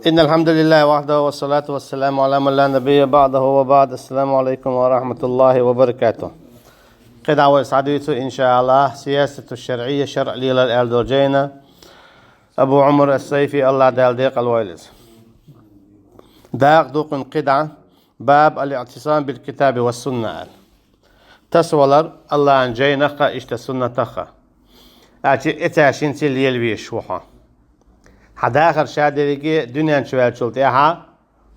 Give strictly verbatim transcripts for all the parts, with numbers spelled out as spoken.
إن الحمد لله وحده والصلاة والسلام على من لا نبي بعده وبعد. السلام عليكم ورحمة الله وبركاته. КхидӀа вай схьадуьйцу, иншааллахӀ, сиясату шарӀийя, шарӀ лелар аьлла долу жайна, Абу Ӏумар ас-Сайфи, АллахӀ Дала декъала войла иза. Дакъа ду кхуьнан кхидӀа, баб аль-иътисам биль-китаби ва сунна аьлла. Тасавалар АллахӀан жайнах а, иштта суннатах а. Аьлча, эцаьшинца лела везаш ву хьо. Хьан дахар ша дерриге дуьнен чу ваьллачул тӀаьхьа,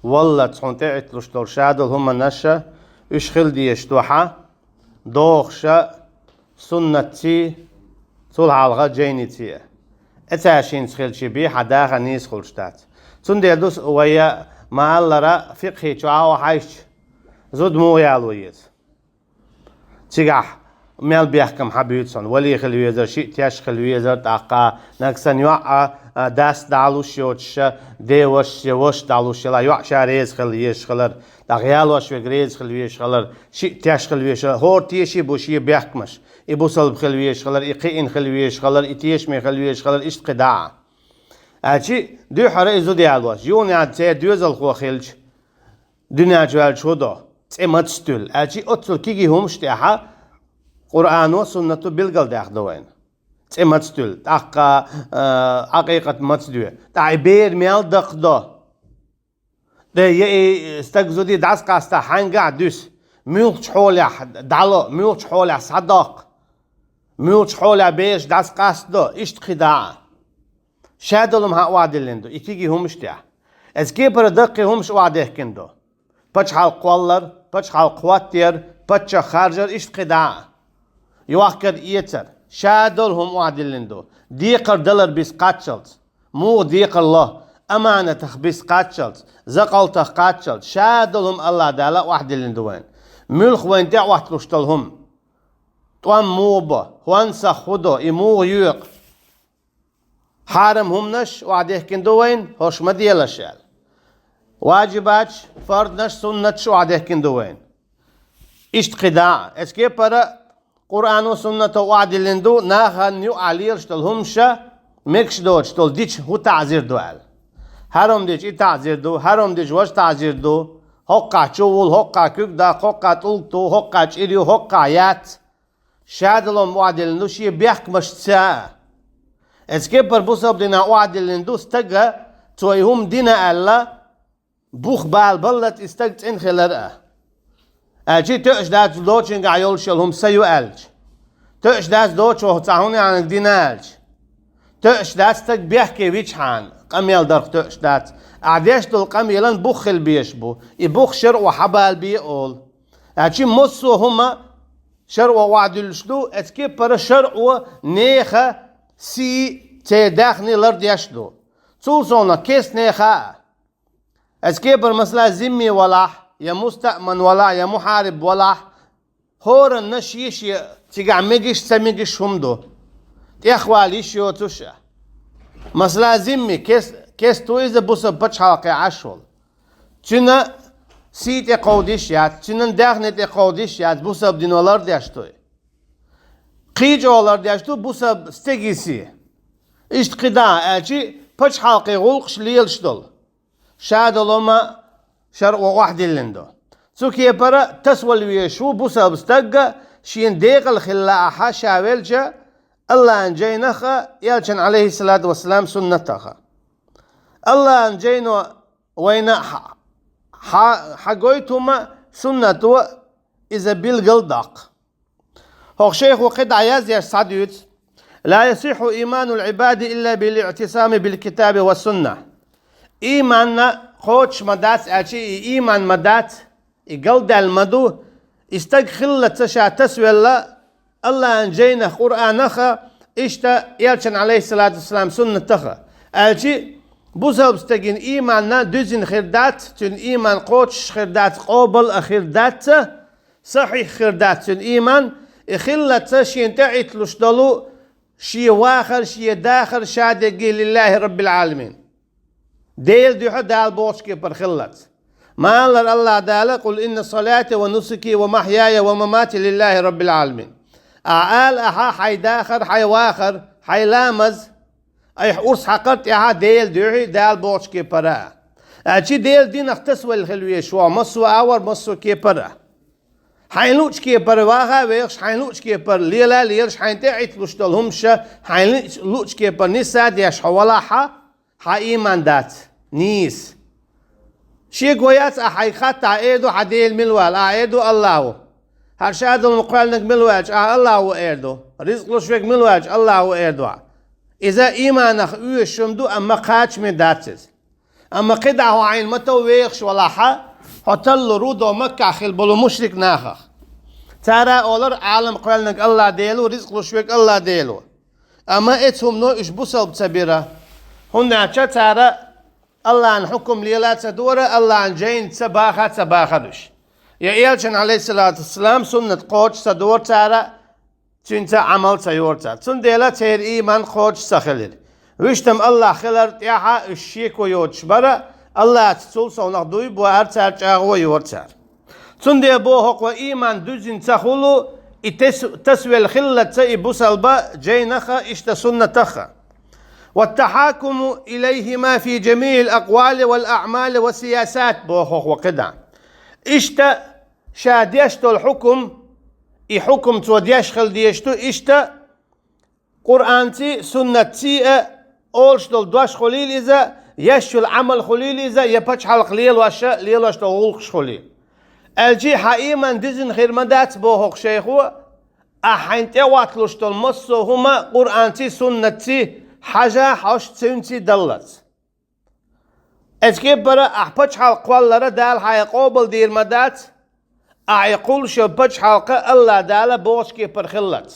валлалц хьуна тӀеӀитталуш долу ша долу хӀуманаш а, уьш хила дезаш ду хьан, дохуш а, суннатций, цул хьалха жайниций а. Эцаьшинца хилча бен хьан дахар нийса хуьлуш дац. Цундела ду вай, ма-аллара, фикъхӀи чохь а хьаьжча, зуда муха яло еза. Цигахь мел бехкам хьан буьйцу хьуна, вали хила везар, шиъ теш хила везар, тӀаккха нагахь санна йоӀ а, а, дас дӀалуш йоцуш а, ден вашас я вашас дӀалуш елахь, йоӀ ша реза хила езаш хилар, тӀаккха ялош верг реза хила везаш хилар, шиъ теш хила везаш хилар, хӀора теший бу шен бехкамаш, и бусалба хила везаш хилар, и кхиъна хила везаш хилар, и тешаме хила везаш хилар, иштта кхидӀа а. Аьлча, дуьххьара и зуда ялош, юха церан доьзалхо хилча, дуьнен чу ваьлча хӀун до? ЦӀе маца туьллу. Аьлча, оццул кегий хӀуманаш тӀехь Къуръано, суннато билгалдаьккхина ду вайна. ЦӀе маца туьллу, тӀаккха, а, Ӏакъикъат маца до, тӀаккха и бер мел дакхадо. Де, я и стаг, зуда дӀасакъаста хьаьнгахь дуьсу, муьлхачу хьолехь дӀало, муьлхачу хьолехь схьадоккху, муьлхачу хьолехь бераш дӀасакъастадо, иштта кхидӀа а. Ша долу хӀума хьан охьадиллина ду и кегий хӀуманаш тӀехь. Оцу кепара даккхий хӀуманаш охьадехкина ду. Пачхьалкх кхоллар, пачхьалкх хӀоттаяр, паччахь харжар, иштта кхидӀа а. Йохкар, эцар. Ша долу хӀума охьадиллина ду. Декхар далар биса кхаччалц. Муха декхар ло? Аманатах биса кхаччалц, закъалтах кхаччалц. Ша долу хӀума АллахӀ Дала охьадиллина ду вайна. Муьлха вайна тӀеӀотталуш долу хӀума? ТӀом муха бо? ХӀонсах хӀун до? И муха йоькху? Хьарам хӀуманаш охьадехкина ду вайна, хӀорш ма делаш аьлла. Ваджибаташ, фардаш, суннаташ охьадехкина ду вайна. Иштта кхидӀа а. Оцу кепара Къуръано, суннато охьадиллина ду, нахана юкъахь лелаш долу хӀуманаш а, мегаш доцуш долу дича хӀун таӀзир ду аьлла. Хьарамдича и таӀзир ду, хьарамдича важа таӀзир ду, хӀокхахь чу вуьлу, хӀокхахь куьг даккха, хӀокхахь тӀулг туху, хӀокхахь чӀир ю, хӀокхахь яц. Ша долу хӀума охьадиллина ду шен бехкамашца а. Оцу кепара бусалба динехь охьадиллина ду стага, цо и хӀума дина аьлла, бух бала баллалц и стаг цӀена хилар а. Аьлча, тоьаш дац доцучуьнгахь йолуш йолу хӀума са ю аьлча. Тоьаш дац доцучо цхьа хӀун яхьаниг дина аьлча. Тоьаш дац стаг бехке вичхьана, къамел дарх тоьаш дац. Ахь деш долу къамелан бух хила безаш бу. И бух шарӀо хьабалабе олу. Аьлча, массо а хӀума шарӀо охьадуьллуш ду, оцу кепара шарӀо нехан сий, церан даьхни лардеш ду. Цул совнаха кестнехан а. Оцу кепара, масала, зимми валахь, я мустаъман валахь, я мухьариб валахь, хӀоранна шен-шен цигахь мегаш а, ца мегаш а хӀума ду. ТӀехвала йиш йоцуш а. Масала, зимми, кес-, кесто иза бусалба пачхьалкхе Ӏаш волу. Цуьнан сий тӀекховдийш яц, цуьнан даьхни тӀекховдийш яц, бусалба дино лардеш ду и. Кхин чӀогӀа лардеш ду бусалба стеган сий. Иштта кхидӀа а, аьлча, пачхьалкхийн гӀуллакхаш лелаш долу. Ша долу хӀума шарӀо охьадиллина ду. Цу кепара тасавала везаш ву бусалба стаг а, шена декъала хила лаахь а ша велча, АллахӀан жайнах а, элчан, Ӏалайхиссалату вассалам, суннатах а. АллахӀан жайно вайна хьа-, хьа-, хьагойту хӀума, суннато иза билгал даккха. ХӀокху шайхо кхидӀа яздеш схьадуьйцу: «Ла ясихьхьу ийману ль-Ӏибади илла биль-иътисами биль-китаби ва сунна». Ийман кхочуш ма дац, аьлча, и ийман ма дац, и галдаьлла ма ду, и стаг хиллалц ша тасавелла АллахӀан жайнах, Къуръанах а, иштта элчан, Ӏалайхиссалату вассалам, суннатах а. Аьлча, бусалба стеган ийман дуьзина хир дац, цуьнан ийман кхочуш хир дац, къобал а хир дац, сахьихь хир дац цуьнан ийман, и хиллалц шена тӀеӀитталуш долу шен вахар, шен дахар ша дерриге лиллахӀи раббиль Ӏаламин. Делан дуьхьа, Дала бохучу кепара хиллалц. Ма аллара АллахӀ Дала: «Къул инна салати ва нусуки ва махьяя ва мамати лиллахӀи раббиль Ӏаламин». Ахьа ала ахьа хьайн дахар, хьайн вахар, хьайн ламаз, айхьа урс хьакхар тӀаьхьа Делан дуьхьа, Дала бохучу кепара. Аьлчи Делан динах тасавелла хила везаш ву хьо массо а агӀор, массо а кепара. Хьайна луъучу кепара ваха а вехаш, хьайна луъучу кепара лела а лелаш, хьайна тӀе а Ӏитталуш долу хӀумаш, хьайна луъучу кепара нийса а деш хьо валахь, хьан ийман дац, нийса. Шеко яц, ахь хьайга хаттахь эр ду, хьан Дела мила ву аьлла, ахь эр ду, АллахӀ ву. ХӀара ша долу кхоьллинарг мила ву аьлча, ахь АллахӀ ву эр ду. Ризкъ луш верг мила ву аьлча, АллахӀ ву эр ду ахь. Иза ийманах оьшуш хӀума ду, амма кхачаме дац иза. Амма кхидӀа хьо хьайна ма-тов вехаш валахь, хьо таллур ву догӀу Маккахь хилла болу мушрик нахах. Цара олура, Ӏалам кхоьллинарг АллахӀ Дела ву, ризкъ луш верг АллахӀ Дела ву. Амма эцу хӀумано уьш бусалба ца бира, хӀунда аьлча цара АллахӀан хьукам лела а ца дора, АллахӀан жайна ца баха а ца бахара уьш. Я Элчан, Ӏалайхиссалату вассалам, суннат кхочуш ца дора цара, цуьнца Ӏамал ца йора цара. Цундела церан ийман кхочуш ца хилира. Вуьшта-м АллахӀ хиларна тӀехь уьш шеко йоцуш бара, АллахӀаца цул совнах дуй а боьлхура цара, чӀагӀо а йора цара. Цундела боху хӀокхо, ийман дуьззина ца хуьлу, и тас-, тасавелла хиллалца и бусалба жайнах а, иштта суннатах а. «والتحاكم إليهما في جميع الأقوال والأعمال والسياسات», боху хӀокхо кхидӀа. Иштта ша деш долу хьукум, и хьукум цо деш хила дезаш ду, иштта Къуръанций, суннатций а олуш долу дош хуьлийла иза, еш йолу Ӏамал хуьлийла иза, я пачхьалкх лелош а, лелош долу гӀуллакхаш хуьлийла. Аьлчи хьан ийман дизина хир ма дац, боху хӀокху шайхо, ахь хьайна тӀе а хӀотталуш долу массо а хӀума Къуръанций, суннатций хьажа хьожуш, цуьнций даллалц. Эцу кепара ахь пачхьалкх кхоллар Дала хьайга къобалдийр ма дац, ахь и кхуллуш йолу пачхьалкх АллахӀ Дала бохучу кепара хиллалц.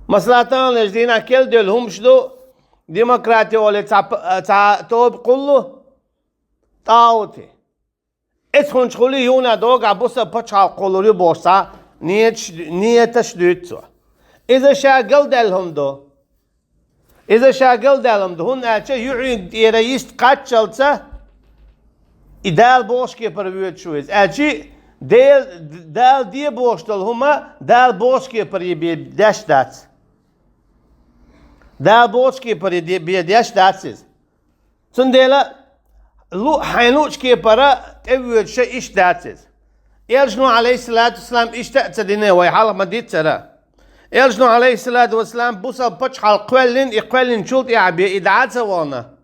Масала, таханлерчу дийнахь керла девлла хӀумаш ду, демократи олий цхьа п-, цхьа тоба кхуллу, тӀагӀути. Эцхьанчу хуьлий юна догахь бусалба пачхьалкх кхуллур ю бохуш цхьа ниеташ, ниеташ дуьйцу цо. Иза ша галдаьлла хӀума ду. Иза ша галдаьлла хӀума ду, хӀунда аьлча юьхьиг тӀера йист кхаччалца и Дала бохучу кепара воьдуш ву иза. Аьлчи Дела, Дала де бохуш долу хӀума Дала бохучу кепара бен деш дац. Дала бохучу кепара бен деш дац иза. Цундела лу-, хьайн луучу кепара тӀевоьдуш а иштта дац иза. Элчано, Ӏалайхиссалату вассалам, иштта а ца дина вай хьалха ма-диццара. Элчано, Ӏалайхиссалату вассалам, бусалба пачхьалкх кхоьллина, и кхоьллинчул тӀаьхьа бен и дӀа а ца вахана.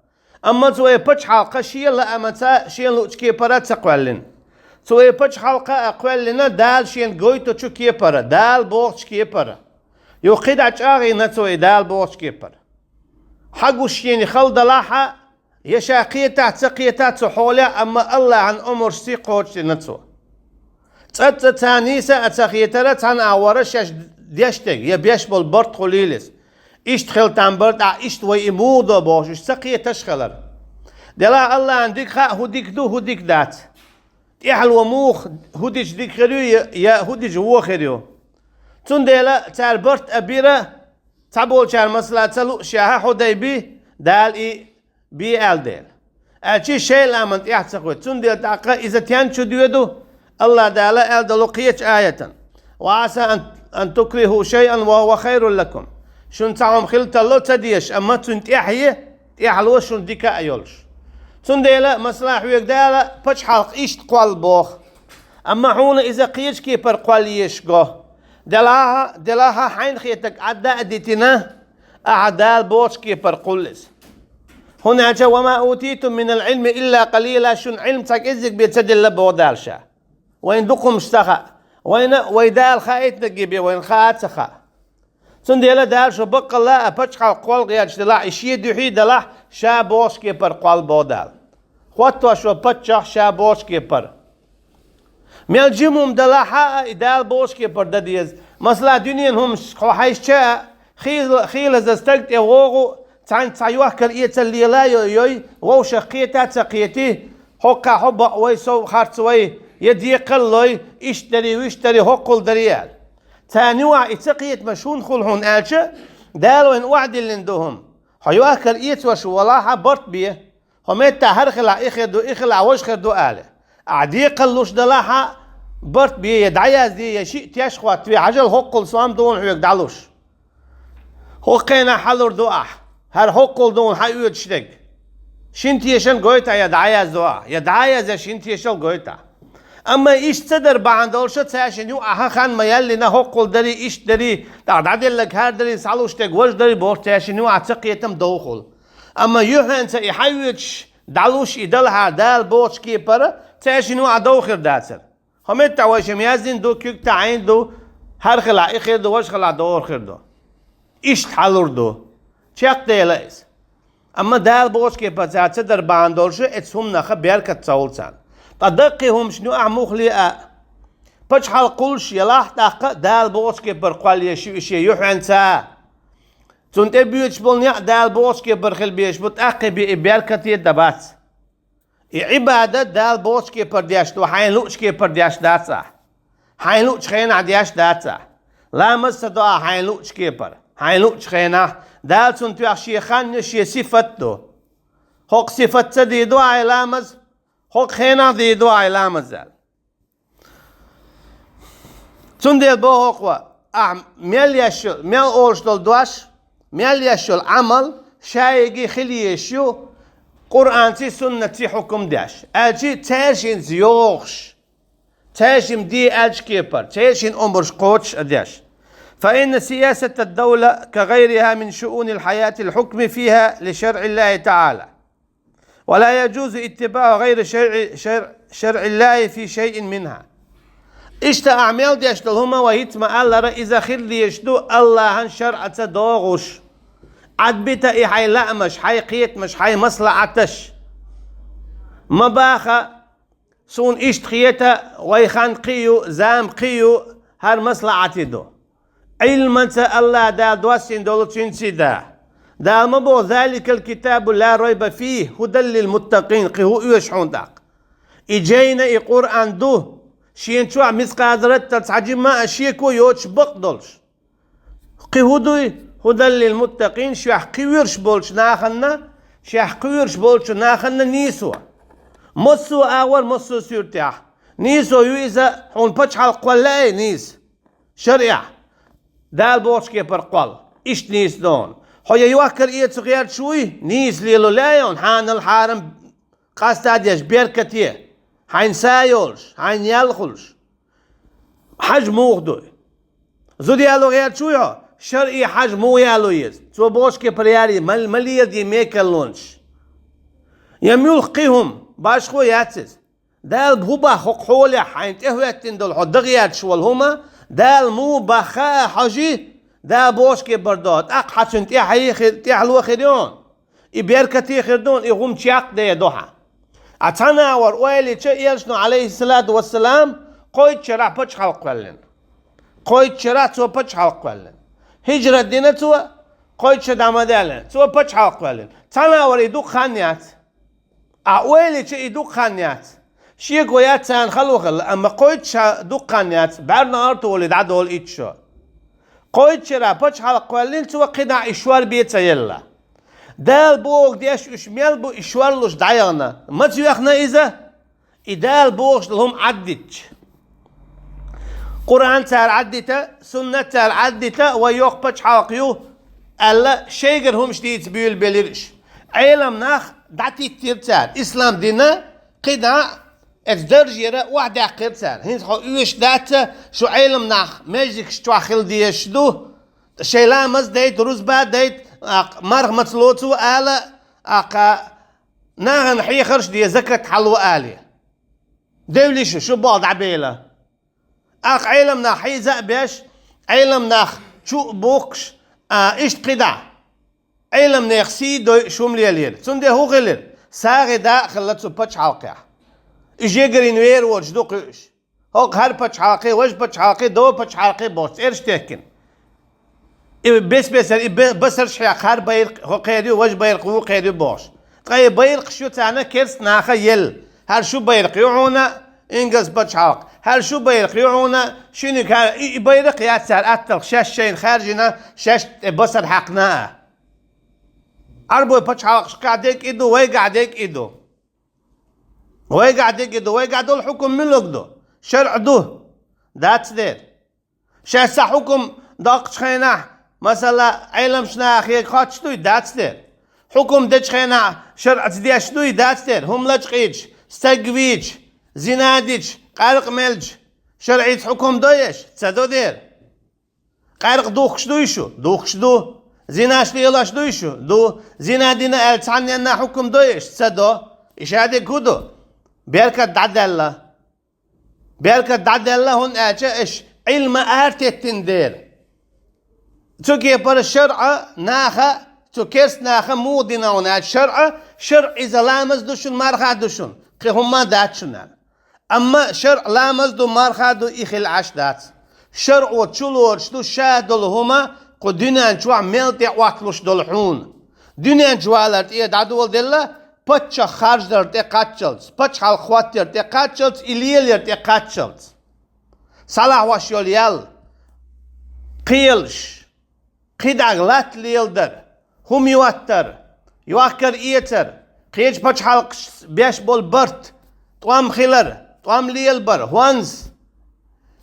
Амма цо и пачхьалкх шен лаамца, шен луучу кепара а ца кхоьллина. Цо и пачхьалкх а кхоьллина Дала шена гойтучу кепара, Дала бохучу кепара. Юха кхидӀа чӀагӀйина цо и Дала бохучу кепара. Хьан гуш шена хала далахь а, я ша кхетахь а, ца кхетахь а цу хьолехь, амма АллахӀан омрашций кхочушдина цо. ЦӀа-цӀа царна нийса а ца хетара, цхьана агӀора шаьш деш дерг, я беш болу барт хуьлийла иза. Иштта хила там бара тӀаккха, иштта вай и муха до бохуш, уьш ца кхеташ а хилар. Делахь АллахӀан дика хаьа, хӀун дика ду, хӀун дика дац. ТӀаьхьало муха, хӀун дича дика хир ю, я, я хӀун дича вон хир ю. Цундела цара барт а бира, цхьаболчара масала ца луушехь, хьо дай би, Дала и бе аьлла дела. Аьлчи шайн лаамна тӀаьхьа ца кхоьтту. Цундела тӀаккха иза тен чу доьду, АллахӀ Дала аьлла долу кхечу аятан: «وعسى أن، أن تكرهوا شيئا وهو خير لكم». Шуна цхьа хӀума хила тарло ца дезаш, амма цуьнан тӀаьхье, тӀаьхьало шуна дика а йолуш. Цундела, масала, хьоьга Дала пачхьалкх иштта кхолла боху. Амма хьуна иза кхечу кепара кхолла езаш го. Делахь а, делахь а хьайна хетарг Ӏадда а дитина, ахьа Дала бохучу кепара кхулла иза. ХӀунда аьлча: «وما أوتيتم من العلم إلا قليلا», шуна Ӏилма цхьа кӀеззиг бен ца делла боху Дала ша. Вайна дукха хӀумаш ца хаьа. Вайна, вай Дала хаийтинарг бен вайна хаа а ца хаьа. Цундела Дала шо баккъалла а пачхьалкх кхолла гӀерташ делахь, и шен дуьхьий делахь, ша бохучу кепара кхолла боху Дала. ХӀотто шо паччахь ша бохучу кепара. Мел жима хӀума далахь а, и Дала бохучу кепара дан деза. Масала, дуьненан хӀумаш хьо хьаьжча а, хийла-, хийлаза стаг тӀе вогӀу, цхьаьнца цхьа йохкар-эцар лела а йо-, йой, вовшах кхета а ца кхетий, хӀокхахь хьо бакъ вай, сов харц вай, я декхар а лой, иштта дарий, вуьшта дарий, хӀоккхул дарий аьлла. Царна юкъахь и цакхетамаш хӀунда хуьлу хьуна аьлча, Дала вайна охьадиллина ду хӀума. Хьо йохкар-эцош валахь а, барт бе. Хьо меттахь хӀара хилахь и хир ду, и хилахь важа хир ду ала. Ахьа декхар луш далахь а, барт бе, я дӀаязде, я шиъ теш хӀоттаве, хьажал, хӀоккхул сом ду хьуна хьоьга дӀалуш. ХӀокху хенахь хьалур ду ахь, хӀара хӀоккхул ду хьуна хьан оьцуш дерг. Шин тешан гойтӀа я дӀаяздо, я дӀаязъя шин тешал гойтӀа. Амма иштта ца дар бахьан долуша цаьшин юкъахьа хан ма яллина, хӀоккхул дарий, иштта дарий, тӀаккха дӀаделлаг хӀара дарий, схьалуш дерг важа дарий бохуш цаьшин юкъахь ца кхетам довхула. Амма юьхьанца и хьайоьцуш, дӀалуш и далахьара Дала бохучу кепара, цаьшин юкъахь дов хир дацара. ХӀо меттахь вайшимма яздина ду, куьг тӀе Ӏийна ду, хӀара хилахь и хир ду, важа хилахь догӀур хир ду. Иштта хьалур ду. Чекхдела иза. Амма Дала бохучу кепара цара ца дар бахьана долуша, эцу хӀуманаха беркат ца хуьлу царна. Ткъа даккхий хӀуманаш ю ахь мухле а. Пачхьалкх кхуллуш елахь а тӀаккха а Дала бохучу кепара кхоллаеш ю и шен юьхьанца. Цунна тӀе боьдуш болу некъ Дала бохучу кепара хила безаш бу, тӀаккхий бен и беркате дан бац. И Ӏибадат Дала бохучу кепара деш ду, хьайна луучу кепара деш дац ахь. Хьайна луучу хенахь деш дац ахь. Ламаз ца до ахь хьайна луучу кепара, хьайна луучу хенахь, Дала цунна тоьхна шен хан ю, шен сифат ду. ХӀокху сифат ца дийр ду ахь и ламаз, хӀокху хенахь дийр ду ахь и ламаз аьлла. Цундела боху хӀокхо, ахь мел еш йолу, мел олуш долу дош, мел еш йолу Ӏамал шайгахь хила езаш ю, Къуръанций, суннатций хьукам деш, аьлча цаьршинца йогӀуш, цаьршимма де аьллачу кепара, цаьршинна омраш кхочуш а деш. فإن سياسة الدولة كغيرها من شؤون الحياة الحكم فيها لشرع الله تعالى. ولا يجوز اتباع غير شرع، شرع، شرع الله في شيء منها. Иштта ахь мел деш долу хӀума вай хӀинца ма-аллара, иза хила дезаш ду АллахӀан шарӀаца догӀуш. Ӏадбита и хьайн лаамаш, хьайн кхетамаш, хьайн маслаӀаташ. Ма баха, суна иштта хета, вай хан кхин ю, зама кхин ю, хӀара маслаӀате ду. Ӏилманца АллахӀ Дала доссийна долу цуьнций да. Дала ма боху: «ذلك الكتاب لا ريب فيه هدى للمتقين», кхин хӀун оьшу хьуна тӀаккха? И жайна и Къуръан ду, шена чохь мискъал зарратал цхьа жимма а шеко йоцуш бакъ долуш. Кхин хӀун дуй? «هدى للمتقين», шех кхоьруш болчу нахана, шех кхоьруш болчу нахана нийсо. Массо а агӀор, массо а суьртехь. Нийсо ю иза, хьуна пачхьалкх кхолла лаьий нийса? ШарӀехь, Дала бохучу кепара кхолла, иштта нийса догӀу. Хьо я йохкар эца гӀерташ вуй, нийса лело лаьий хьуна, хьанал, хьарам къаста а деш, беркате, хьайна са йолуш, хьайна ял хуьлуш. Хьаж муха дуй? Зуда яло гӀерташ вуй хьо, шарӀе хьаж муха яло еза? Цо бохучу кепара ярий, ма, ма леладе мекаллонаш. Я муьлхха кхин хӀума, башхо яц иза. Дала хӀун боху хӀокху хьолехь, хьайна тӀехӀоьттина долу хьо дагӀерташ волу хӀума, Дала муха боху хаа хьожий, Дала бохучу кепара догӀу, тӀаккха хьан цуьнан тӀаьхье хир, тӀаьхьало хир ю хьуна. И беркате хир ду хьуна, и хӀума чекхдер ду хьан. Ткъа цхьана агӀор ойла йича, элчано, Ӏалайхиссалату вассалам, кхойтта шарахь пачхьалкх кхоьллина. Кхойтта шарахь цо пачхьалкх кхоьллина. ХӀижрат дина цо, кхойтта шо дӀа ма даьллина, цо пачхьалкх кхоьллина. Цхьана агӀор и дукха хан яц. Ахь ойла йича, и дукха хан яц. Шеко яц царна хало хилла, амма кхойтта ша дукха хан яц, бӀаьрнахьара толий дӀадолу итт шо. Кхойтта шарахь пачхьалкх кхоьллина цо, кхидӀа и шорбе ца елла. Дала бохург деш уьш мел бу и шорлуш дӀаяхана? Маца йоьхна иза? И Дала бохуш долу хӀума Ӏаддитча. Къуръан цара Ӏаддита, суннат цара Ӏаддита, вай йоккха пачхьалкх ю, аьлла, шайгара хӀумаш дийца буьйлабелира уьш. Ӏелам нах дӀатиттира цара, ислам дина кхидӀа а, эцу даржера охьадаьккхира цара. ХӀинца хьо оьшуш дац, шу Ӏелам нах междигаш чохь хила дезаш ду, шайн ламаз дайта, рузба дайта, аккха марха маца лоцу ала, аккха нахана хьехарш де, закат хьало алий. Девлла шу, шу болх дӀабела. Аккха Ӏелам нах хьийза а беш, Ӏелам нах чу а бухкуш, а, иштта кхидӀа. Ӏелам нехан сий дойуш хӀума лелийра. Цундела хӀун хилира? СагӀи да а хилла цу пачхьалкхехь. И жегарийн вер воцуш ду кхуьуш. ХӀокху хӀара пачхьалкхе, важа пачхьалкхе, дова пачхьалкхе бохуш цӀераш теккина. И бес-бесара, и бе-, басарш хьекха, хӀара байракх хӀокхеран ю, важа байракх вукхеран ю бохуш. Ткъа и байракхаш ю царна керста наха елла. ХӀара шу байракх ю хьуна, ингалс пачхьалкх. ХӀара шу байракх ю хьуна, шиниг хӀара, и, и байракх яц цара атталха, шаьш шайна хаьржина, шаьш тӀе басар хьаькхна а. Ӏарбой пачхьалкхашкахь дерг и ду, вайгахь дерг и ду. Вайгахь дерг и ду, вайгахь долу хьукум муьлхарг ду? ШарӀ ду. Дац дера. Шаьш цхьа хьукум доккхучу хенахь, масала, Ӏеламчу наха хега хоттуш дуй? Дац дера. Хьукум дечу хенахь шарӀаца деш дуй, дац дера, хӀума лачкъийча, стаг вийча, зина дича, къаьркъа мелча, шарӀица хьукум дой аша? Ца до дера. Къаьркъа духкуш дуй шу? Духкуш ду. Зинаш лелош дуй шу? Ду. Зина дина аьлла цхьанненна хьукум дой аша? Ца до. И шадерг хӀун ду? Беркат дӀадаьлла. Беркат дӀадаьлла, хӀунда аьлча аша Ӏилма аратеттина дера. Цу кепара шарӀа наха, цу керста наха муха дина хьуна аьлча шарӀа, шарӀа иза ламаз ду шуна, марха ду шуна, кхин хӀумма дац шуна аьлла. Амма шарӀа ламаз ду, марха ду, и хила Ӏаш дац. ШарӀо чу лоруш ду ша долу хӀума кху дуьнен чохь мел тӀе Ӏотталуш долу хьуна. Дуьнен чу валар тӀе дӀадоладелла, паччахь харждар тӀе кхаччалц, пачхьалкх хӀоттаяр тӀе кхаччалц, и лелаяр тӀе кхаччалц. Схьалахь ваш йолу ял, кхелаш, кхидӀа латта леладар, хӀума йоттар, йохкар-эцар, кхечу пачхьалкхашца беш болу барт, тӀом хилар, тӀом лелабар, хӀонс.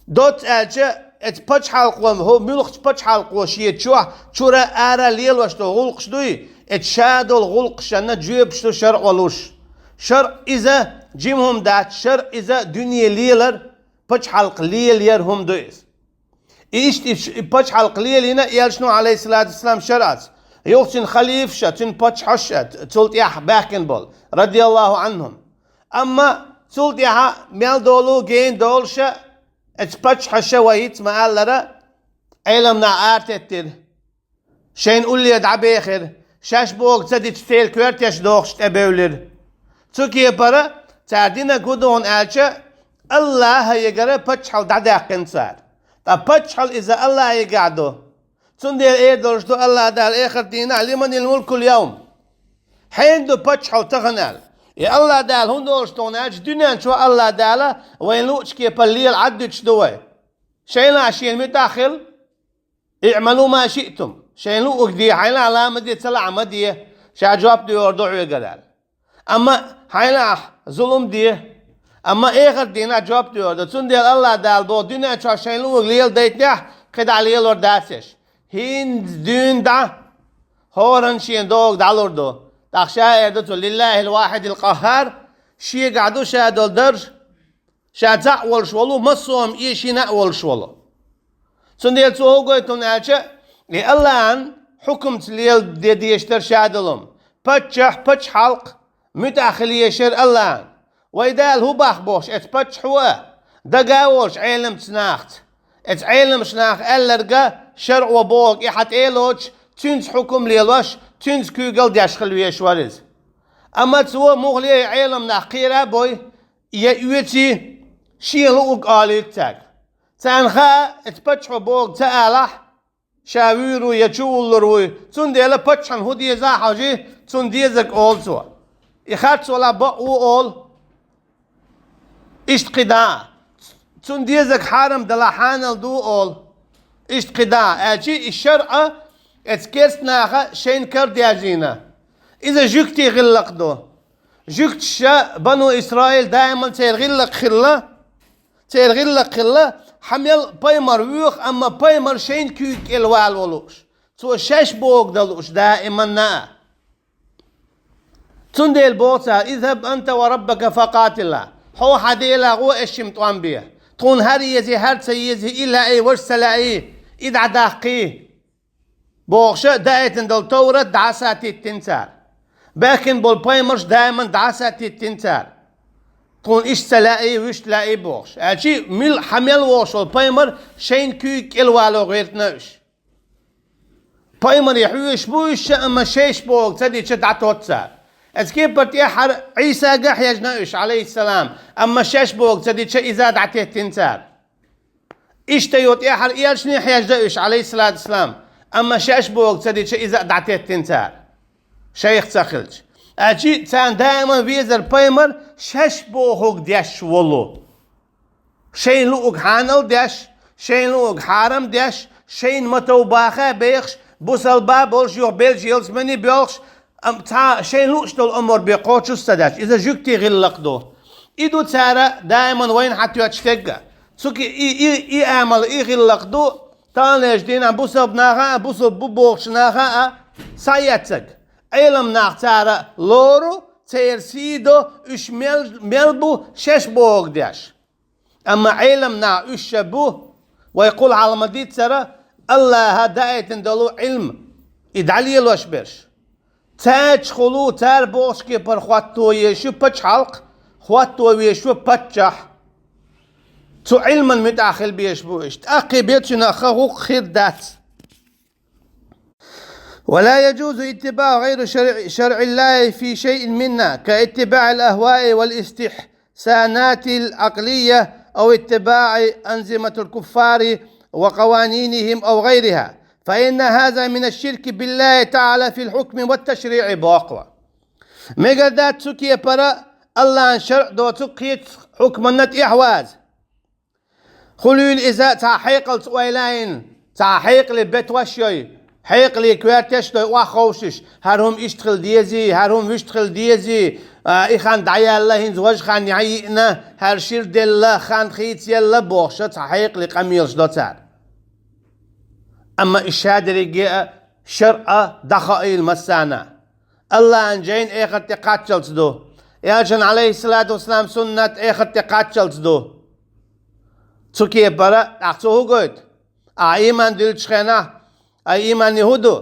Доцца аьлча, эцу пачхьалкхо, хӀо муьлххачу пачхьалкхо шен чохь чуьра ара лелош долу гӀуллакхаш дуй, эцу ша долу гӀуллакхашна жоьпаш ду шарӀо луш. ШарӀа иза жима хӀума дац, шарӀа иза дуьне лелар, пачхьалкх лелаяр хӀума ду иза. И иштта и ш-, и пачхьалкх лелийна элчано, Ӏалайхиссалату вассалам, шарӀаца. Юха цуьнан халифаша, цуьнан паччахьаша, цул тӀаьхьа баьхкина болу, радияллаху Ӏанхум. Амма цул тӀаьхьа мел долу гена долуша, эцу паччахьаша вай хӀинца ма-аллара, Ӏеламнах аратеттира. Шайна улле дӀабехира, шаьш бохург ца дича, церан коьртеш дохуш тӀебевлира. Цу кепара цара динарг хӀун ду хьуна аьлча, АллахӀа егара паччахьалла дӀадаьккхина цара. Ткъа паччахьалла иза АллахӀа егахь ду. Цундела эр долуш ду АллахӀ Дала эхарт дийнахь: «Лиманил мулкул явм?» Хьенан ду паччахьалла тахана аьлла. И АллахӀ Дала хӀун долуш ду хьуна аьлча, дуьнен чохь АллахӀ Дала вайна луъучу кепара лела Ӏад дуьтуш ду вай. Шайна а шена муьтӀахь хила, «Иъмалу ма шиътум». Шайна луъург де, хьайна а ламаз де, ца лаахь ма де, ша жоп доьхур ду хьоьгара аьлла. Амма хьайна а зулум де, амма эхарт дийнахь жоп доьхур ду. Цундела АллахӀ Дала боху, дуьнен чохь шайна луъург леладайтинехь, кхидӀа лелор дац аша. ХӀинца дуьйна дӀа, хӀоранна шен догӀу дӀалур ду. ТӀаккха ша эр ду цо: «Лиллахил вахидил къаххар», шегахь ду ша долу дарж, ша цхьаъ волуш волу, массо а хӀума эшийна а волуш волу. Цундела цо хӀун гойту хьуна аьлча, и АллахӀан хьукумца леладе дезаш дара ша долу хӀума. Паччахь, пачхьалкх муьтӀахь хила езаш яра АллахӀан. Вай Дала хӀун боху бохуш, эцу паччахьо а, дага а волуш Ӏеламчу нахаца. Эцу Ӏеламчу наха аьлларга шарӀо бохург и хьан тӀе а лоцуш, цуьнца хьукум лелош, цуьнца куьйгалла деш хила везаш вара иза. Амма цо муххале а Ӏеламнах кхера а бой, я оьций, шен луъург олуьйту цаьрга. Царна хаьа, эцу паччахьо бохург ца алахь, ша вуьйр ву я чувуллур вуй, цундела паччахьна хӀун деза а хьожий, цунна дезарг олу цо. И харцвалахь бакъ ву олу. Иштта кхидӀа а. Цунна дезарг хьарам далахь хьанал ду олу. Иштта кхидӀа а. Аьлчи и шарӀа эцу керста наха шайна карадаьржийна. Иза жуьгтийн гӀиллакх ду. Жуьгташа, Бану Исраил, даиман церан гӀиллакх хилла, церан гӀиллакх хилла, хьан мел пайхамар воьху, амма пайхамар шайна куьйга кӀел вала волуш. Цо шаьш бохург дан лууш даиманна а. Цундела боху цара: «Изхаб анта ва раббака факъатила». Хьо хьан Дела гӀо, аш шимма тӀом бе. Тхуна хӀара езий, хӀара ца езий, и лаьий, важа ца лаьий, и дӀадаккхий. Бохуша, даийтина долу товрат дӀасатиттина цара. Баьхкина болу пайхамарш даиман дӀасатиттина цара. Тхуна иштта ца лаьий, вуьшта лаьий бохуш. Аьлчи мил хьан мел вохуш волу пайхамар шайна куьйга кӀел вало гӀиртина уьш. Пайхамаре хьоьжуш бу уьш, амма шайш бохург ца дича дӀатотту цара. Эцу кепара тӀехьара Ӏийсага хьежна уьш, Ӏалайхиссалам, амма шаьш бохург ца дича иза дӀатеттина цара. Иштта йо тӀехьара элчане хьежда уьш, Ӏалайхиссалату вассалам, амма шаьш бохург ца дича иза а дӀатеттина цара. Шайх ца хилча. Аьлчи царна даиман везар пайхамар шаьш бохург деш волу. Шайна луург хьанал деш, шайна луург хьарам деш, шайна ма тов баха а бехаш, бусалба а болуш, юха белча ялсамани а боьлхуш, ам-, цхьа шайна лууш долу омар бен кхочуш ца даьлча, иза жуьгтийн гӀиллакх ду. И ду цара даиман вайна хьатоьттуш дерг а. Цу ки-, и, и, и амал, и гӀиллакх ду, таханлерчу дийнахь бусалба наха а, бусалба бу бохучу наха а схьаэццаг. Ӏелам нах цара лору, церан сий до, уьш мел, мел бу шаьш бохург деш. Амма Ӏелам нах уьш ша бу, вай кхул хьалха ма-дийццара, АллахӀа даийтина долу Ӏилма, и дӀалелош берш. Цаьрчахула цара бохучу кепара хӀотто езаш ю пачхьалкх, хӀотто везаш ву паччахь. Цу Ӏилман муьтӀахь хила безаш бу уьш. ТӀаккха бен цуьнан ха гӀуллакх хир дац. ولا يجوز اتباع غير شرع، شرع الله في شيء منها، كاتباع الأهواء والاستحسانات العقلية، أو اتباع أنظمة الكفار وقوانينهم أو غيرها، فإن هذا من الشرك بالله تعالى في الحكم والتشريع боху. Мегар дац цу кепара АллахӀан шарӀ доцу кхечу хьукманна тӀехьаваза. Хуьлийла иза цхьа хьекъалца ойла а йина, цхьа хьекъале бетош йой, хьекъале коьртеш а дой, охьаховшуш, хӀара хӀума иштта хила дезий, хӀара хӀума вуьшта хила дезий, а, и хан дӀаяьлла, хӀинца важа хан яхьа йиъна, хӀара шира делла, хан хийцаелла бохуш цхьа хьекъале къамелаш до цара. Амма и шадерриге а шарӀа дӀахаийла массарна. АллахӀан жайна эхарт тӀе кхаччалц ду. Элчан, Ӏалайхиссалату вассалам, суннат эхарт тӀе кхаччалц ду. Цу кепара, тӀаккха цо хӀун гойту? Ахьа ийман дуьллучу хенахь, ай ийманна хӀун ду?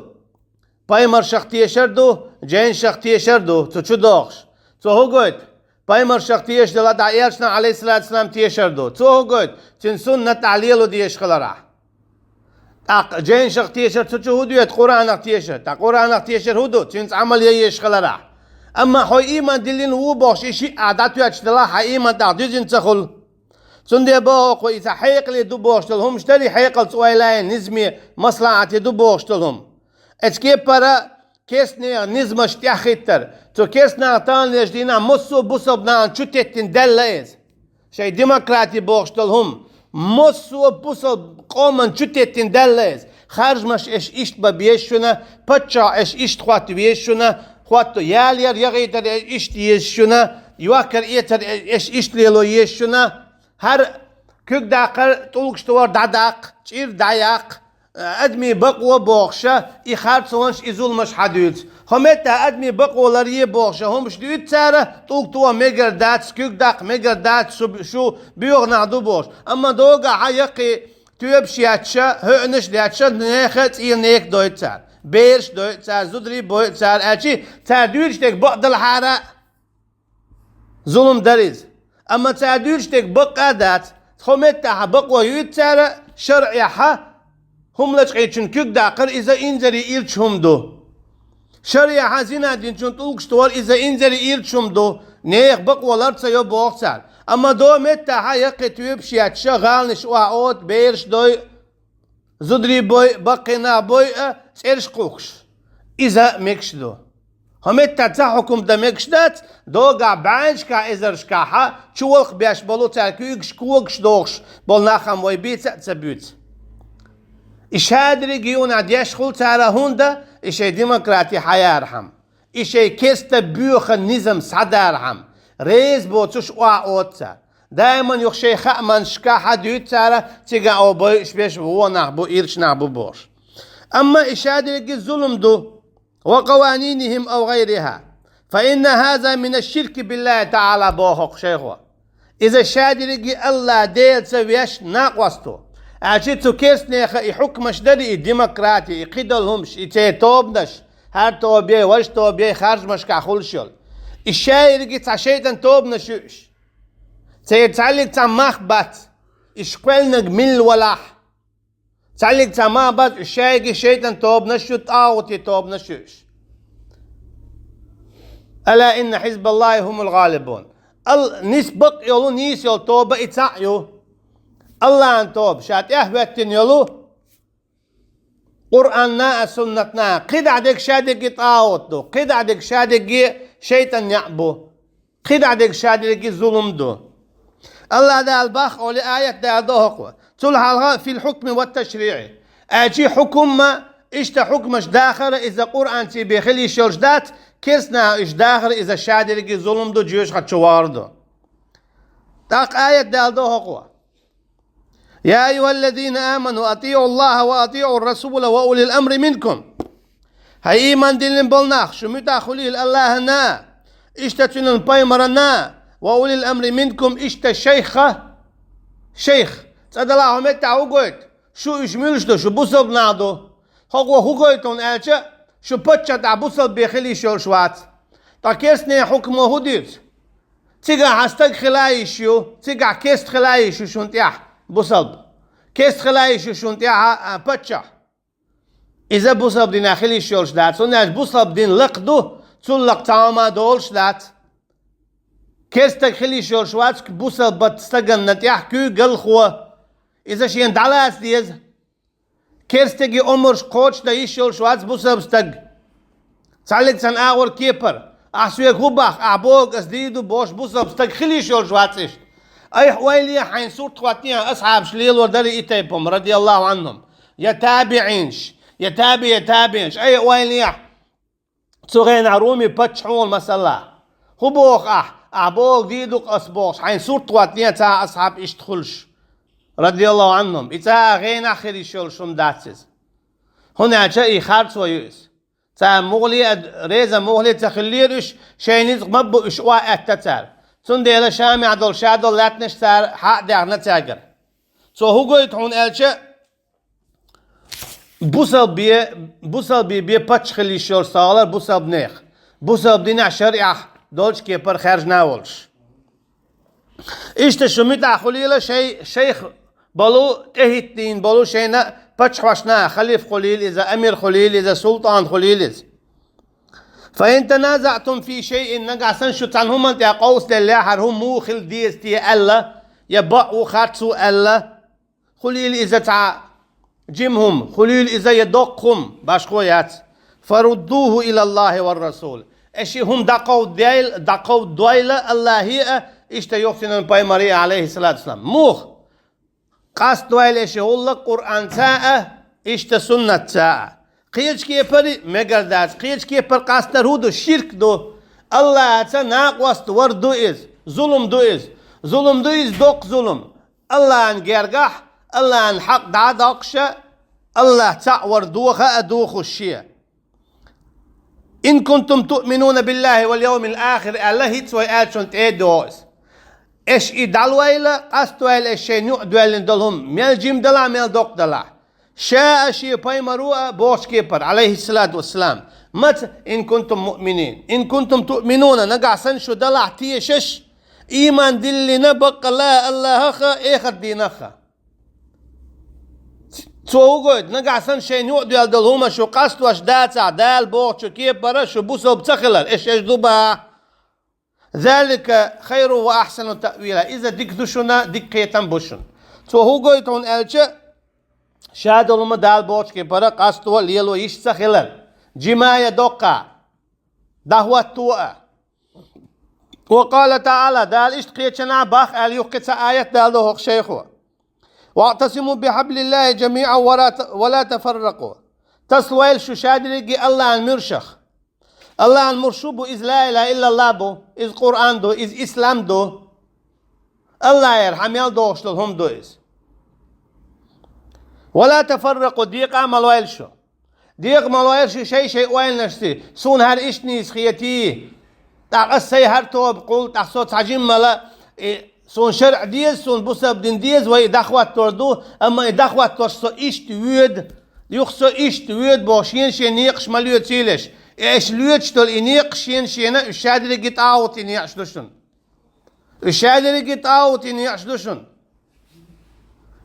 Пайхамаршах тешар ду, жайнашах тешар ду, цу чу дохуш. Цо хӀун гойту? Пайхамаршах тешаш делахь, тӀаккха элчанах, Ӏалайхиссалату вассалам, тешар ду. Цо хӀун гойту? Цуьнан суннат тӀехь лело дезаш хиларахь. ТӀаккха жайнашах тешар цу чу хӀун доьду, Къуръанах тешар? ТӀаккха Къуръанах тешар хӀун ду? Цуьнца Ӏамал ян езаш хиларахь. Амма хьо ийман диллина ву бохуш, и шиъ ахь дӀатоьттуш делахь, хьан ийман тӀаккха дуьзина ца хуьлу. Цундела боху хӀокхо, иза хьекъале ду бохуш долу хӀумаш дарий, хьекъалца ойла а йина, низаме, маслахьате ду бохуш долу хӀума. Оцу кепара керстанехан низамаш тӀеххиттар. Цу керстанаха таханлерчу дийнахь массо а бусалба нахана чу теттина даьлла иза. Шайн демократи бохуш долу хӀума массо а бусалба къоман чу теттина даьлла иза. Харжамаш аша иштта бан безаш шуна, паччахь аша иштта хӀотта везаш шуна, хӀотто ялаяр, яхийтар аша иштта езаш шуна, йохкар-эцар аша иштта лело езаш шуна. ХӀара куьг даккхар, тӀулгаш тохар дӀадаккха, чӀир дӀаяккха, адамийн бакъо бохуша, и харцонаш, и зуламаш хьадуьйцу. ХӀокху меттехь адамийн бакъо ларъе бохуша, хӀумаш дуьйцу цара, тӀулг тоха мегар дац, куьг даккха мегар дац, шу, шу боьха нах ду бохуш. Амма догахь яккхий тоьпаш етташ, хӀоьънаш а детташ, нехан а цӀийнан нека дойту цара. Бераш а дойту цара, зударий а бойту цара, аьлчи цара дуьйцуш дерг бакъ далахьара, зулам дара иза. Амма цара дуьйцуш дерг бакъ а дац. Хьо меттахьа бакъо юьйцу цара, шарӀехьа хӀума лачкъийначун куьг даккхар иза инзаре ирча хӀума ду. ШарӀехьа зина динчун тӀулгаш тохар иза инзаре ирча хӀума ду. Нехан бакъо лар ца йо боху цара. Амма до меттахьа яккхий тоьпаш етташ, гӀаланаш охьаота, бераш дой, зударий бой, баккхий нах бой а, цӀераш кхухкуш. Иза мегаш ду. ХӀокху меттехь цхьа хьукум дан мегаш дац, догахь бӀеннашкахь эзаршкахьа, чувалха беш болу цара куьйгаш когаш дохуш болу нах-м вай бийца а ца буьйцу. И шадерриге юкъанахь деш хуьлу цара, хӀунда и шайн демократи хьаярхьама. И шайн керста боьха низам схьадархьама, реза боцуш охьаоцу цара. Даиман юха шайн хаамашкахьа дуьйцу цара, цигахь о бойуш беш вон нах бу, ирча нах бу бохуш. Амма и шадерриге зулам ду, وقوانينهم أو غيرها، فإن هذا من الشرك بالله تعالى боху шайхо. Иза шадерриге АллахӀ Дела ца веш накъост ду. Аьлчи цу керстанеха и хьукмаш дарий, и демократи, и кхидолу хӀумаш, и церан тобанаш, хӀара тоба яй, важа тоба яй, харжамашкахь хуьлуш йолу. И шайерриге цхьа шайтӀан тобанаш ю уьш. Церан цхьаьллиг цхьа мах бац, уьш кхоьллинарг милла валахь. Цхьаьллиг цхьа мах бац, уьш шайерриге шайтӀан тобанаш ю, тӀагӀути тобанаш ю уьш. ألا إن حزب الله هم الغالبون. Ал-, нис бакъ йолу, нийса йолу тоба и цхьаъ ю. АллахӀан тоба, ша тӀехӀоьттина йолу, Къуръанна а, суннатна а, кхидӀа дерг шадерриге тӀагӀут ду, кхидӀа дерг шадерриге шайтӀан неӀ бу, кхидӀа дерг шадерриге зулам ду. АллахӀ Дала боху олий, аят Дала до хӀокхо. Цул хьалха في الحكم والتشريع. Аьлчи хьукумма, иштта хьукмаш дахара иза Къуръанций бен хила йиш йолуш дац, керстанаха уьш дахара иза шадерриге зулам ду, жоьжахати чу вахар ду. ТӀаккха аят Дала до хӀокхо. يا أيها الذين آمنوا أطيعوا الله وأطيعوا الرسول وأولي الأمر منكم. ХӀай ийман диллина болу нах, шу муьтӀахь хуьлийла Аллахьана, иштта цуьнан пайхамарана, ва улил амри минкум, иштта шайха, шайх, цӀа далахь хӀун меттахь хӀу гойту, шу уьш муьлш ду, шу бусалба нах ду. ХӀокхо хӀу гойту хьуна аьлча, шу паччахь тӀехь бусалба бен хила йиш йолуш вац. Ткъа керстанийн хьукмо хӀун дуьйцу? Цигахь хьан стаг хила йиш ю, цигахь керста хила йиш ю шуна тӀехь бусалба. Керста хила йиш ю шуна тӀехь а, а, паччахь. Иза бусалба динехь хила йиш йолуш дац, хӀунда аьлча бусалба дин лакха ду, цул лакха цхьа хӀума долуш дац. Керста стаг хила йиш йолуш вац бусалба стаганна тӀехь куьйгалхо. Иза шена дӀалаца деза. Керста стеган омраш кхочушдан йиш йолуш вац бусалба стаг. Цхьаьллиг цхьана агӀор кепара. Ахь соьга хӀун боху, ахь бохург ас дийр ду бохуш бусалба стаг хила йиш йолуш вац иштта. Айхьа ойла е, хьайна сурт хӀоттийна асхьабаш лелор дара и тайпа хӀума, радияллаху Ӏанхум. Я табиӀинаш, я таби, я табиӀинаш. Айхьа ойла е. Цу хенахь Руми паччахьо, масала, хӀун боху ахь, ахь бохург дийр ду-кх ас бохуш, хьайна сурт хӀоттийна цхьа асхьаб иштта хуьлуш, радияллаху Ӏанхум. И цхьа а хенахь хила йиш йолуш хӀума дац иза. ХӀунда аьлча и харцо ю иза. Цара муххале а, реза муххале а ца хиллера уьш, шайн ницкъ ма-бу уьш охьаэтта цара. Цундела Шамехь долу ша долу лаьттанаш цара хьа а даьхна цаьргара. Цо хӀун гойту хьуна аьлча, бусалба бен, бусалба бен паччахь хила йиш йолуш ца хилар бусалба нехан. Бусалба динехь шариӀатехь долчу кепара хаьржина а волуш. Иштта шу муьтӀахь хуьлийла шай, шайх болу, тӀехӀиттийна болу шайна паччахьошна, халиф хуьлийла иза, амир хуьлийла иза, султӀан хуьлийла иза. Фа ин таназаӀтум фи шайин, нагахь санна шу цхьана хӀуманна тӀехь къовсаделлехь, хӀара хӀума муха хила деза те аьлла, я бакъ ву, харц ву аьлла, хуьлийла иза цхьа жима хӀума, хуьлийла иза я доккха хӀума, башхо яц. Фаруддуху илаллахи вар расул. Аша и хӀума дӀакховдадойла, дӀакховдадойла Аллахье а, иштта йохцинан пайхамаре а, алейхиссалату вассалам. Муха? Къастадойла аша и гӀуллакх Къуръанца а, иштта суннатца а. Кхечу кепара мегар дац, кхечу кепара къастар хӀун ду? Ширк ду. Аллахьаца накъост вар ду иза, зулум ду иза. Зулум ду иза, доккха зулум. Аллахьан гергахь, Аллахьан хьакъ дӀа а доккхуш, Аллахь цхьаъ вар доха а дохуш шен. Ин кунтум туъминуна биллахи вал йовмил ахир аьлла, хӀинца вай аьллачунна тӀе а догӀу иза. Аша и дӀалойла, къастойла аша шайна юкъа доьллина долу хӀума, мел жима далахь, мел доккха далахь. Ша а, шен пайхамаро а бохучу кепара, алейхиссалату вассалам. Маца, ин кунтум муъминин. Ин кунтум туъминуна, нагахь санна шу далахь тешаш, ийман диллина баккъалла Аллахьах а, эхарт дийнах а. Цо хӀун гойту, нагахь санна шайна юкъа доьлла долу хӀума шу къастош дацахь, Дала бохучу кепара шу бусалба ца хилар, аша аша ду бахьа. Залика хайру ва ахсану таъвила. Иза дика ду шуна, дика кхетам бу шуна. Цо хӀун гойту хьуна аьлча, ша долу хӀума Дала бохучу кепара къасто а, лело йиш ца хилар. Жима я доккха, дӀахӀотто а. Ва къала таъала, Дала иштта кхечанхьа боху аьлла юххе цхьа аят даладо хӀокху шайхо. «ВаӀтасиму бихьаблиллахи жамиӀан ва ла та-, ва ла тафарракъу». Тасалойла шу ша дерриге Аллахьан муьршах. Аллахьан муьрш хӀун бу? Иза ла илаха иллаллах бу, иза Къуръан ду, иза ислам ду. Аллахьера хьан мел догӀуш долу хӀума ду иза. «Ва ла тафарракъу», декъа а ма лойла шу. Декъа ма лойла шу шай-шай ойланашца, суна хӀара иштта нийса хетий, тӀаккха ас сайн хӀара тоба кхуллу, тӀаккха со цхьа жимма мала, и, суна шарӀ деза, суна бусалба дин деза, вай и дӀахӀоттор ду, амма и дӀахӀотторш со иштта воьду, юха со иштта воьду боху шена-шена некъаш ма лоьцийла аша. И аша лоьцуш долу и некъаш шена-шена, уьш ша дерриге тӀагӀутийн некъаш ду шуна. Уьш ша дерриге тӀагӀутийн некъаш ду шуна.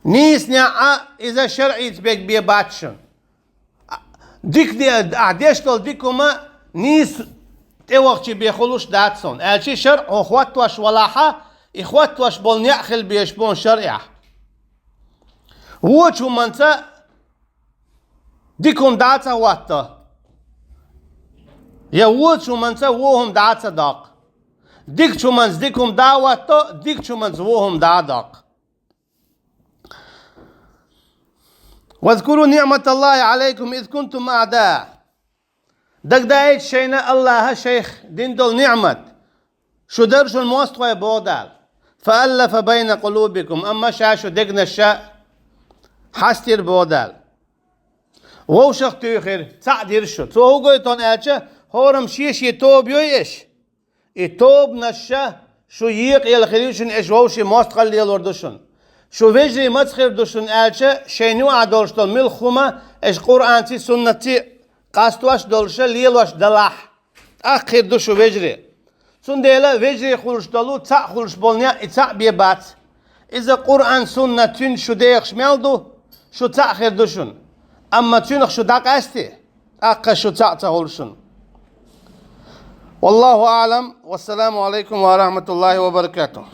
Нийса некъ а, иза шарӀица бегабе бац шуна. Дика де, ахь деш долу дика хӀума нийса тӀевахча бен хуьлуш дац суна. Аьлча шарӀ хьо хӀоттош валахьа, и хӀоттош болу некъ хила безаш бу шарӀехь. Вочу хӀуманца дика хӀума дӀа а ца хӀотто, я вочу хӀуманца вон хӀума дӀа а ца доккху. Дикачу хӀуманца дика хӀума дӀа а хӀотто, дикачу хӀуманца вон хӀума дӀа а доккху. «Вазкуру ниъматаллахи алайкум из кунтум аъдаа». Дагадайта шайна Аллаха шайх дина долу ниъмат. Шу дара шуна мостагӀой боху Дала. «Фааллафа байна къулубикум», амма ша шу дегнаш ша хьастира боху Дала. Вовшах туьйхира, цхьаъ дира шу. Цо хӀу гойту аьлча, хӀорамма шен-шен тоба йой аша. И тобанаш шу екъаелла хир ю шуна, аша вовшийн мостагӀалла лелор ду шуна. Шу вежарий маца хир ду шуна аьлча, шайна юкъахь долуш долу муьлхха хӀума аша Къуръанций, суннатций къастош долуш, лелош далахь, тӀаккха хир ду шу вежарий. Цундела вежарий хуьлуш долу, цхьаъ хуьлуш болу некъ и цхьаъ бен бац. Иза Къуръан, суннат, цуьнца шу дехаш мел ду, шу цхьаъ хир ду шуна. Амма цуьнах шу дӀакъаьстий, тӀаккха шу цхьаъ ца хуьлу шуна. Валлаху аълам. Вассаламу алайкум ва рахматуллахи ва баракатух.